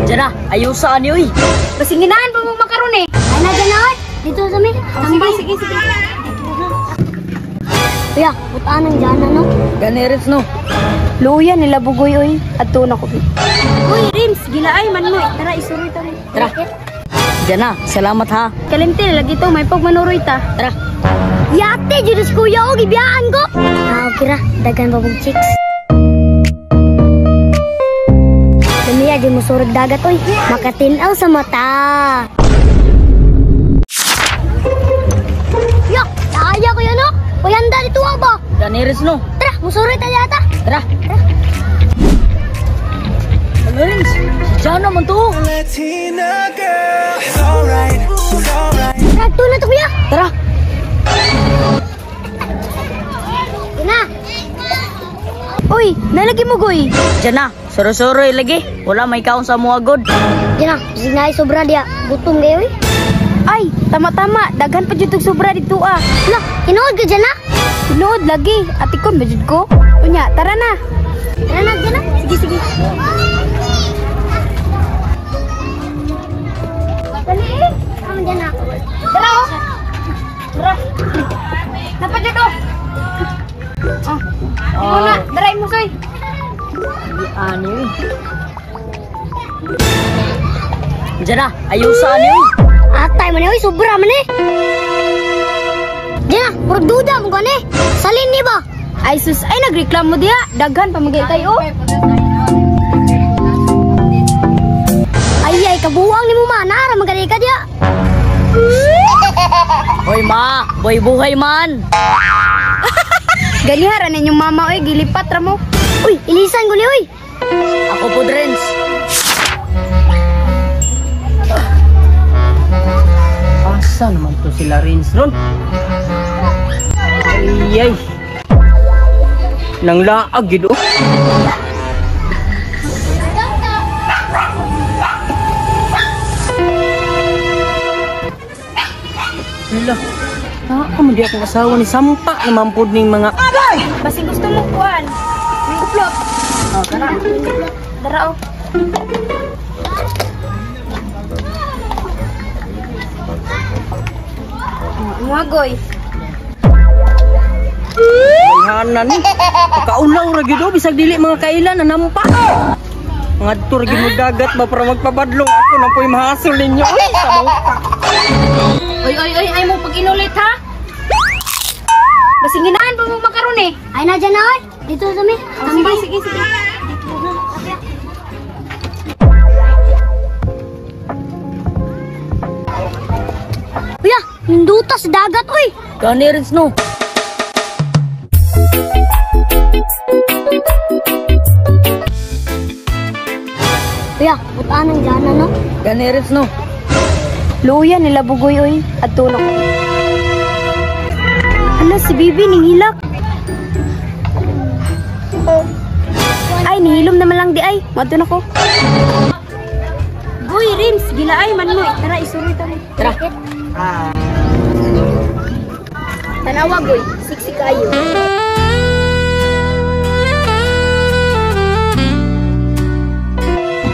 Jana, ayusa ani oy. Basinginaan pa mo makaron eh. Ay na dyan na. Dito sa mi. Tambay. Sige, sige, sige. Kuya, putaan ang dyan no? Gani Rims no. Luya nila bugoy oy. Adto na ko. Uy, Rims, gilaay man mo. Tara, isuroy ta mo. Tara. Jana, salamat ha. Kalimti lagi to, may pagmanuroy ta. Tara. Yate, judas kuya o, gibiyaan ko. Ah, okay ra. Dagan pa mong chicks. Lumiya, di mo surag dagat oy. Makatinaw sa mata. Ya, kaya ko yun no? Kuyanda dito ba? Gani Rims no. Tara, musuroy ta yata. Tara. Tara. Ano Rims? Si Jana man to. Latina girl, it's alright, it's alright. Tara, na to kuya. Tara. Yun na. Uy, nalagi mo goy. Jana, suro-suroy lagi. Wala may kaon sa mga god. Diyan na, bisig na ay sobra diya. Gutom kayo eh. Ay, tama-tama, daghan pa jud tog sobra dito ah. Lah, tinuod ka dyan na? Tinuod lagi, atikon ba jud ko? Unya, tara na. Tara na, dyan na. Sige, sige. Dali eh. Tama dyan na. Tara oh. Tara. Napa jud oh. Oh. Imo na, dara imo soy. Ani oy. Jana, ayusa ani oy. Atay man eh, oy, sobra man eh. Diyan na, murag duda mo gani. Salin ni ba? Ay sus, ay nagreklamo diha. Daghan pa magay kayo. Ay ay, kabuang ni mo ma. Nara magani ka diya. Hoy ma, boy buhay man. Ganihara ninyong mama oy, gilipat ra mo. Uy, ilisan ko ni oy. Ako po Renz. Asa naman to sila Renz ron? Ay ay. Nang laag gid oh. Hala. Naa man di akong asawa ni sampa naman pod ning mga Basi gusto mo kuan. Mango float. Oh, tara. Dara oh. Muagoy. Bayhanan ni. Pagkaulaw ra gyud oh, bisag dili mga kailan nanampa. Ngadto ra gyud mo dagat ba para magpabadlong ako nang po'y mahasol ninyo. Uy, sabaw ka. Oy oy oy, ay mo pag inulit ha. Basinginaan pa mo makaron eh. Ay na dyan na oy. Dito sa mi. Sige, sige, sige. Kuya, ninduta sa dagat oy. Gani Renz no. Kuya, putaan ang dyan no? Gani Renz no. Luya nila bugoy oy, adto na ko. Hala si Bibi ning hilak. Ay nihilom naman lang di ay, madto na ko. Goy Rims, gilaay man mo. Tara isuroy ta mo. Tara. Tanawa goy, siksik kayo.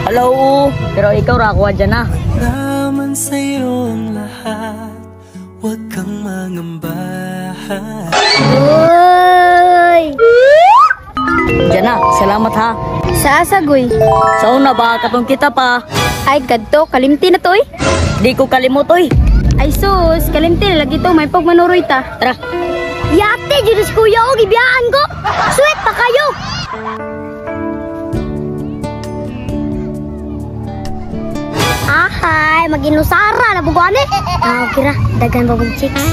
Hello, pero ikaw ra ako dyan na. Raman sa'yo ang lahat, huwag kang mangamba. Uy! Diyan na, salamat ha. Sa asa goy? Sa una ba, katong kita pa. Ay kadto, kalimti na to oy. Di ko kalimot oy. Ay sus, kalimti na lagi to, may pagmanuroy ta. Tara. Yate, judas kuya o, gibiyaan ko. Sweet pa kayo. Ahay, mag-inusara na buwan eh. Ah, okay ra, dagan pa mong chicks.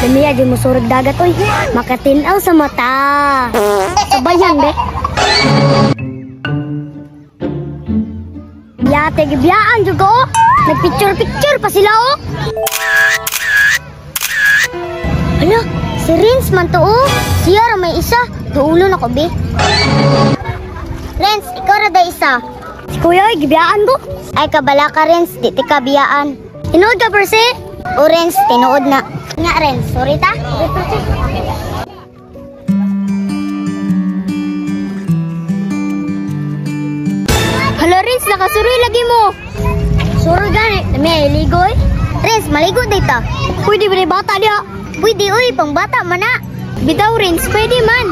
Lumiya, di mo surag dagat oy. Makatinaw sa mata. Sabayan, be. Yate, gibiyaan juga oh. Nagpicture-picture pa sila oh. Ala, si Renz man to oh. Siya ra may isa. Duulo na ko, be. Renz, ikaw ra da isa. Si kuya ay gibiyaan ko. Ay kabala ka Renz, di ti ka biyaan. Tinuod ka perse? O Renz, tinuod na. Nga Renz, sorry ta. nakasuroy lagi mo. Suroy gani, lami ay ligo eh. Renz, maligo dito. Pwede ba ni bata diha? Pwede uy, pangbata man na. Bitaw, Renz, pwede man.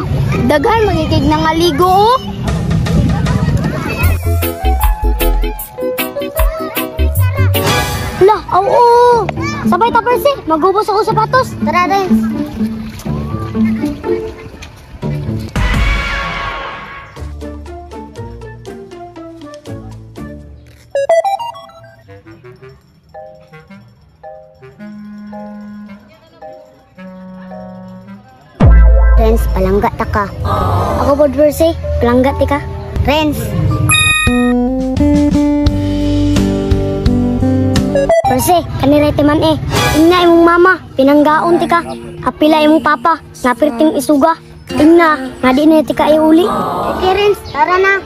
Daghan magikig na nga ligo oh. Lah, oo. Sabay ta Percy, magubos ako sapatos. Tara, Renz. Renz, palangga ta ka. Ako po, Percy, palangga ti ka. Renz. Percy, kanira ti man eh. Ingna imong mama, pinanggaon ti ka. Apila imong papa, napirting isuga. Ingna, nga di na ti ka iuli. Okay, Renz, tara na.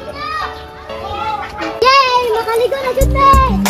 Yay! Makaligo na jud te!